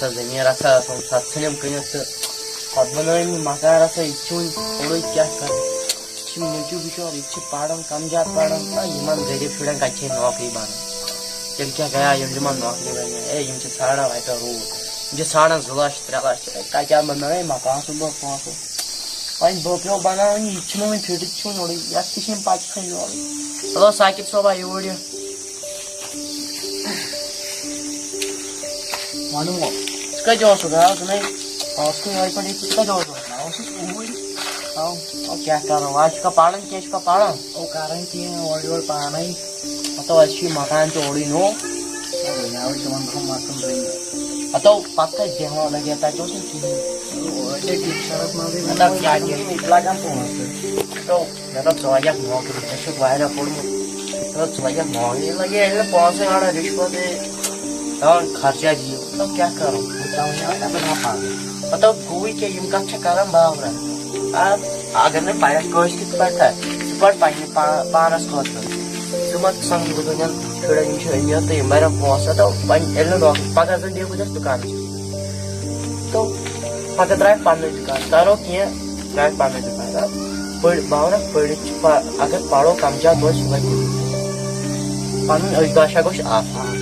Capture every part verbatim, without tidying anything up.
تہٕ زٔمیٖن رژھا ٲسٕم، سۄ ژھٕنِم کٕنِتھ تہٕ پَتہٕ بَنٲوِم یہِ مکان رژھا، یہِ چھُ وۄنۍ اوٚڑُے کیٛاہ کَرٕ؟ یہِ چھُ نیٚچوٗ بِچور، یہِ تہِ چھِ پَران، کَم زیادٕ پَران، تہٕ یِمَن غریٖب شُرٮ۪ن کَتہِ چھِ نوکری بَنان؟ تِم کیٛاہ گٔیا یِم یِمَن نوکری بَنہِ؟ اے، یِم چھِ ژھانٛڈان رۄپیہِ روٗد، یِم چھِ ژھانٛڈان زٕ لَچھ، ترٛےٚ لَچھ، اے، کَتہِ اَنہٕ بہٕ نٔے مکان سُنٛد پونٛسہٕ؟ وۄنۍ بہٕ پیوٚو بَناوُن، یہِ تہِ چھُنہٕ وۄنۍ فِٹٕے، چھُنہٕ یورٕ، یَتھ تہِ چھِ یِم پَچہِ کھَنٛڈ یورٕ۔ چلو، ثاقب صٲبا، یوٗرۍ یہِ۔ وَنہٕ وۄنۍ۔ ژٕ کَتہِ اوسُکھ؟ آو ژٕ نَے؟ آز کُن یِہوٚے پٲٹھۍ، ژٕ کَتہِ اوسُکھ؟ آو اوسُس اوٗرۍ۔ آو۔ او، کیٛاہ کَرو؟ آز چھُکھا پَران کینٛہہ؟ چھُکھا پَران؟ او، کَران کینٛہہ، اورٕ یورٕ پانَے۔ ہَتو، اَسہِ چھُ یہِ مکان تہِ اوٚڑُے نوٚو۔ او، وۄنۍ آو تِمَن دۄہَن مَکان درٛٲنی۔ ہَتو، پَتہٕ کَتہِ بیٚہوان لَگہِ ہا؟ تَتہِ اوس نہٕ کِہیٖنۍ۔ او، أسۍ ہے ٹیٖچرَس منٛزٕے مطلب، کیٛاہ دِمہٕ؟ لَگان پونٛسہٕ۔ ہَتو، مےٚ دوٚپ، ژٕ لَگَکھ نوکری، ژےٚ چھُکھ واریاہ پوٚرمُت۔ مےٚ دوٚپ، ژٕ لَگَکھ نوکری، ییٚلہِ لَگہِ، ییٚلہِ نہٕ پونٛسَے اَنان، رِشوَت ہے ہٮ۪وان، خرچہ دِیِو۔ مےٚ دوٚپ، کیٛاہ کَرو؟ بہٕ ترٛاوٕ یہِ وۄنۍ، اَتھ ما پَرٕ۔ مطلب، گوٚوٕے کیٛاہ، یِم کَتھ چھےٚ کَران باورَن؟ آ، اگر نہٕ پَرَکھ کٲنٛسہِ تہِ، ژٕ پَرِ کَتہِ؟ ژٕ پَر پنٛنہِ پا-، پانَس خٲطرٕ۔ ژٕ مہ سَمجھ لُکَن ہُنٛد، شُرٮ۪ن یِم چھِ أمیٖر تہٕ یِم بَرَن پونٛسہٕ، تہٕ وۄنۍ ییٚلہِ نہٕ نوکری، پَگاہ زَن بیٚہہ بہٕ تَتھ دُکانَس پٮ۪ٹھ۔ تو پَگاہ ترٛاوَکھ پَنُن دُکان، کَرو کینٛہہ، ترٛاوَکھ پَنُن دُکان۔ پٔرۍ، باورہ پٔرِتھ چھِ پَ-، اگر پَرو کَم زیادٕ توتہِ صُبحٲے پٔرِتھ۔ پَنُن أچھ گاشا گوٚژھ آسُن۔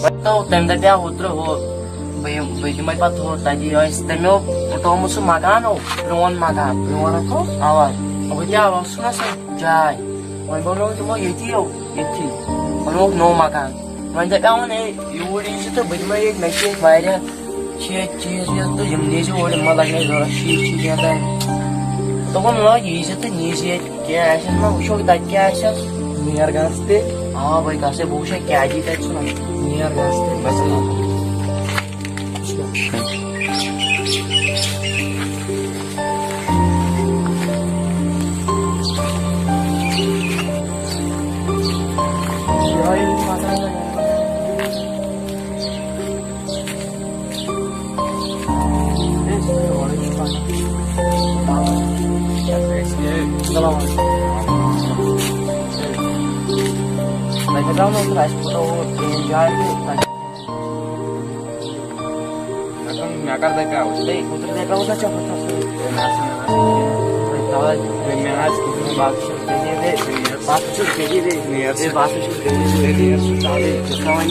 وۄنۍ تو تَمہِ دۄہ پیٛاو اوترٕ ہُہ، بہٕ یِم، بہٕ دِمَے پَتہٕ ہُہ، تَتہِ یہِ ٲسۍ تَمیو پھُٹومُت سُہ مکان ہُہ، پرٛون مکان۔ پرٛون ہُہ؟ اَوا۔ وۄنۍ تہِ آو سُہ نہ سُہ جاے۔ وۄنۍ بَنوو تِمو ییٚتی یو، ییٚتھی۔ بَنووُکھ نوٚو مکان۔ وۄنۍ دَپیٛاوُن، ہے، یوٗرۍ یی زِ تہٕ بہٕ دِمَے ییٚتہِ، مےٚ چھِ ییٚتہِ واریاہ چھِ ییٚتہِ چیٖز ویٖز تہٕ یِم نیٖزِ اورٕ، یِم ما لَگن ضوٚرَتھ، شیٖشہٕ چھِ کینٛہہ تام۔ دوٚپُن، آ، یی زِ تہٕ نیٖزِ ییٚتہِ، کینٛہہ آسٮ۪س ما وٕچھو تَتہِ کیٛاہ آسٮ۪س۔ نیر گژھ تہِ۔ آ، بَے گژھے، بہٕ وٕچھے کیٛاہ دی تَتہِ ژھٕنُن۔ نیر گژھ تہِ۔ بَس۔ مےٚ کر دَپیٛاوُس؟ ہے، اوترٕ دَپیٛاوُس نہ ژےٚ ہُتھَس سۭتۍ۔ ہے، نہ سا، نہ سا، کِہیٖنۍ۔ ہے، تَوَے۔ ہے، مےٚ نہ حظ کِہیٖنۍ، بہٕ حظ چھُس غریٖبٕے۔ ہے، بہٕ حظ چھُس غریٖبٕے۔ نیر ہے، سا۔ بہٕ ہسا چھُس غریٖبٕے۔ ہے، نیر سا، ژَلٕے۔ ژٕ چھُکھ وَنان؟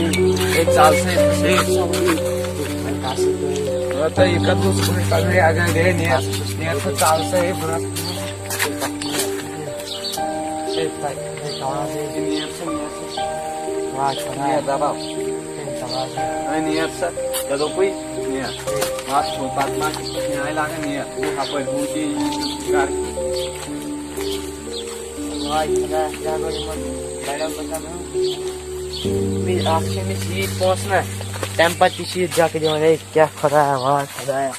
ہے، ژَل سا، ہے۔ وۄنۍ کَر سا ژٕ؟ ہے، تۄہہِ یہِ کَتھ اوس؟ تۄہہِ اگر گٔیے نیر، نیر سا، ژَل سا، ہے، بہٕ حظ۔ ہے، تۄہہِ، ہے، ژَل حظ، ہے۔ ہے، نیر سا، نیر سا۔ واے خۄدایا۔ نیر دَباو۔ ہے، ژَل حظ، ہے۔ ہے، نیر سا۔ ژےٚ دوٚپُے، نیر۔ مَس چھوٚل، پَتہٕ ما چھِ نیٛاے لاگان، نیر۔ ہے، ہَپٲرۍ ہُہ تہِ یی گَرٕ۔ واے خۄدایا، کیٛاہ گوٚو یِمَن بَڑٮ۪ن لُکَن ہُنٛد؟ مےٚ، اَکھ چھِ أمِس ییٖتۍ پونٛسہٕ نہ، تَمہِ پَتہٕ تہِ چھِ یہِ جَکہٕ دِوان۔ ہے، کیٛاہ خۄدایا، واے خۄدایا۔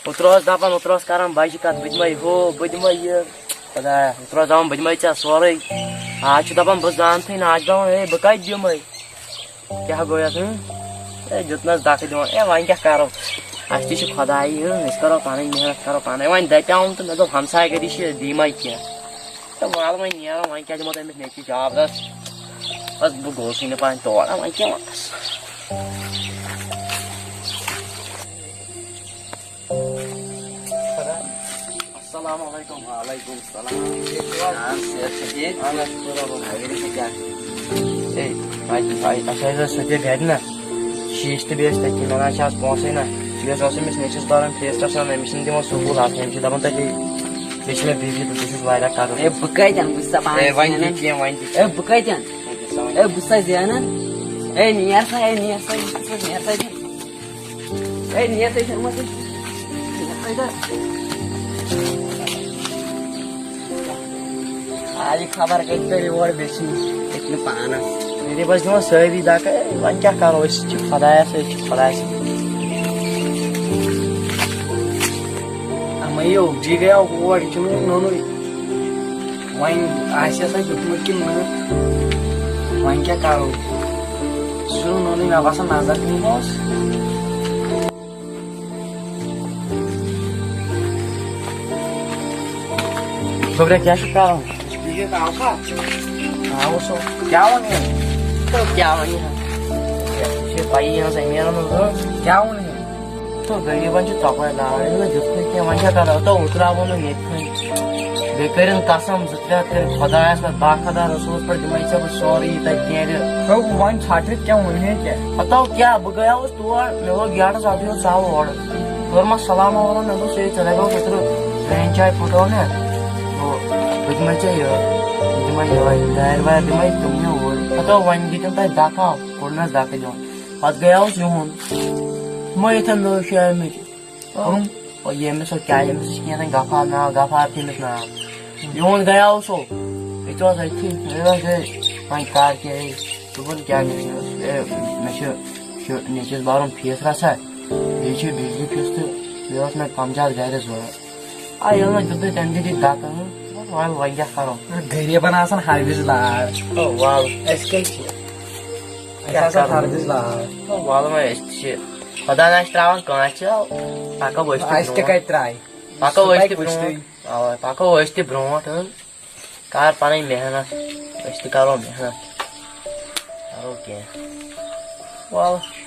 اوترٕ اوس دَپان، اوترٕ اوس کَران بَجہِ کَتھ، بہٕ دِمَے ہُہ، بہٕ دِمَے یہِ۔ خۄدایا، اوترٕ اوس دَپان، بہٕ دِمَے ژےٚ سورُے۔ آز چھُ دَپان، بہٕ زانتھٕے نہٕ، آز چھُ دَپان، ہے، بہٕ کَتہِ دِمَے؟ کیٛاہ گوٚو یَتھ، ہٕنٛہ؟ ہے، دیُتنَس دَکہٕ دِوان۔ ہے، وۄنۍ کیٛاہ کَرو؟ اَسہِ تہِ چھِ خۄدایی، ہٕنٛہ، أسۍ کَرو پَنٕنۍ محنت، کَرو پانَے۔ وۄنۍ دَپیٛاوُم تہٕ مےٚ دوٚپ، ہمسایہِ گٔری چھِ، دی ما کینٛہہ۔ تہٕ وَلہٕ وۄنۍ نیرو، وۄنۍ کیٛاہ دِمو تہٕ أمِس نیٚچوِس جاب دَس؟ بَس، بہٕ گوٚوسٕے نہٕ پانہٕ تور، وۄنۍ کیٛاہ وَنَس؟ السلام علیکم۔ وعلیکم السلام۔ ٹھیٖک چھِو حظ؟ آ، صحت چھا ٹھیٖک؟ اَہَن حظ، شُکُر رۄبَس کُن۔ اَسہِ حظ ٲسۍ سۄ تہِ گَرِ نہ، شیٖش تہٕ بیٚیہِ ٲسۍ تٔتی، مےٚ نہ حظ چھِ آز پونٛسَے نہ۔ یہِ حظ اوسُم أمِس نیٚچوِس بَران فیٖس ٹَس، أمِس چھِنہٕ دِوان سکوٗل اَژنہِ، أمِس چھِ دَپان تٔتی، بیٚیہِ چھِ مےٚ بِجلی تہٕ بہٕ چھُس واریاہ قرض۔ ہے، بہٕ کَتہِ اَنہٕ؟ بہٕ چھُسا پانَس ہے، وۄنۍ تہِ زینان؟ کینٛہہ، وۄنۍ تہِ ہے، بہٕ کَتہِ اَنہٕ؟ ہے، بہٕ چھُسا وۄنۍ ہے، بہٕ چھُسا زینان؟ ہے، نیر سا، ہے، نیر سا، یہِ چھُ نیر سا، ہے۔ ہے، نیر سا، یہِ چھُ نیر سا۔ آ، یہِ خبر کَتہِ کٔر یور بیٚیہِ چھِنہٕ ییٚتہِ نہٕ پانَس۔ ییٚتہِ بَس دِوان سٲری دَکہٕ، ہے، وۄنۍ کیٛاہ کَرو أسۍ؟ چھِ خۄدایَس سۭتۍ، چھِ خۄدایَس سۭتۍ۔ اَمَے یو، جی گٔیو ہور، یہِ چھُنہٕ وُنہِ نوٚنُے۔ وۄنۍ آسہِ ہسا دیُتمُت کِنہٕ نہٕ، وۄنۍ کیٛاہ کَرو؟ سُہ چھُنہٕ نوٚنُے، مےٚ باسان نظر دِموس۔ گوٚبرا، کیٛاہ چھُکھ کَران؟ بِہِتھ آوکھا؟ آوُس۔ کیٛاہ وَنہٕ؟ تہٕ کیٛاہ وَنہٕ؟ پَیی یِہٕنٛز أمیٖرَن ہٕنٛز رٲچھ۔ کیٛاہ ووٚن أمۍ؟ تو غریٖبَن چھِ ژۄپٲرۍ لاگان، أمِس دوٚپ نہٕ کینٛہہ، وۄنۍ کیٛاہ کَرو؟ تو اُتراوو نہٕ ییٚتہِ کُن۔ بیٚیہِ کٔرِن قسم زٕ ترٛےٚ، کٔرِن خۄدایَس پٮ۪ٹھ، باخۄدا رسوٗلَس پٮ۪ٹھ، دِمَے ژےٚ بہٕ سورُے یہِ تَتہِ نیرِ۔ تو وۄنۍ ژھٹرِتھ کیٛاہ ووٚن مےٚ کیٛاہ؟ ہَتو کیٛاہ، بہٕ گٔیاوُس تور، مےٚ لوگ گیٹَس اَتھٕ یوت ژاوُس اورٕ۔ کوٚرمَس سلام وَلام، مےٚ دوٚپ، "ہے، ژےٚ دَپیوتھ اوترٕ پرٛانہِ چاے پھٕٹرٲو مےٚ، ہُہ، بہٕ دِمَے ژےٚ یہِ، بہٕ دِمَے یِہوٚے، دارِ وارِ دِمَے تِم مےٚ اوٗرۍ۔" ہَتو وۄنۍ دِتِم تَتہِ دَکہٕ، کوٚڑنَس دَکہٕ دیُن۔ پَتہٕ گٔیاوُس یِہُنٛد، تِمو ییٚتٮ۪ن نٔو چھِ آمٕتۍ۔ کٕم؟ او، ییٚمِس سُہ کیٛاہ، ییٚمِس سُہ چھِ کینٛہہ تام غفار ناو، غفار چھِ أمِس ناو۔ یِہُنٛد گٔیاوُس ہُہ، ییٚتہِ اوس اَتہِ، مےٚ دوٚپمَس، "ہے، وۄنۍ کَر کیٛاہ ہے؟" دوٚپُن، "کیٛاہ گژھِ؟" مےٚ دوٚپمَس، "ہے، مےٚ چھُ، چھُ نیٚچوِس بَرُن فیٖس رَژھا، بیٚیہِ چھُ بِجلی فیٖس تہٕ بیٚیہِ اوس مےٚ کَمزاد گَرِ ضوٚرَتھ۔" آ، ییٚلہِ مےٚ دیُتُے تَمہِ دِتُے دَکہٕ، وَلہٕ وۄنۍ کیٛاہ کَرو؟ غریٖبَن آسان ہر وِزِ لاڑ۔ او، وَلہٕ۔ أسۍ کَتہِ چھِ؟ اَسہِ کیٛاہ آسان کَرو؟ ہر وِزِ لاڑ۔ او، وَلہٕ وۄنۍ، أسۍ تہِ چھِ، خۄدا نہ آسہِ ترٛاوان کٲنٛسہِ، پَکو أسۍ تہِ اَسہِ تہِ برٛونٛہہ۔ کَتہِ ترٛایہِ؟ پَکو أسۍ تہِ پَکہِ وٕچھتٕے۔ برٛونٛہہ۔ اَوَے، پَکو أسۍ تہِ برٛونٛٹھ، اۭں۔ کَر پَنٕنۍ محنت، أسۍ تہِ کَرو محنت، کَرو کینٛہہ۔ وَلہٕ۔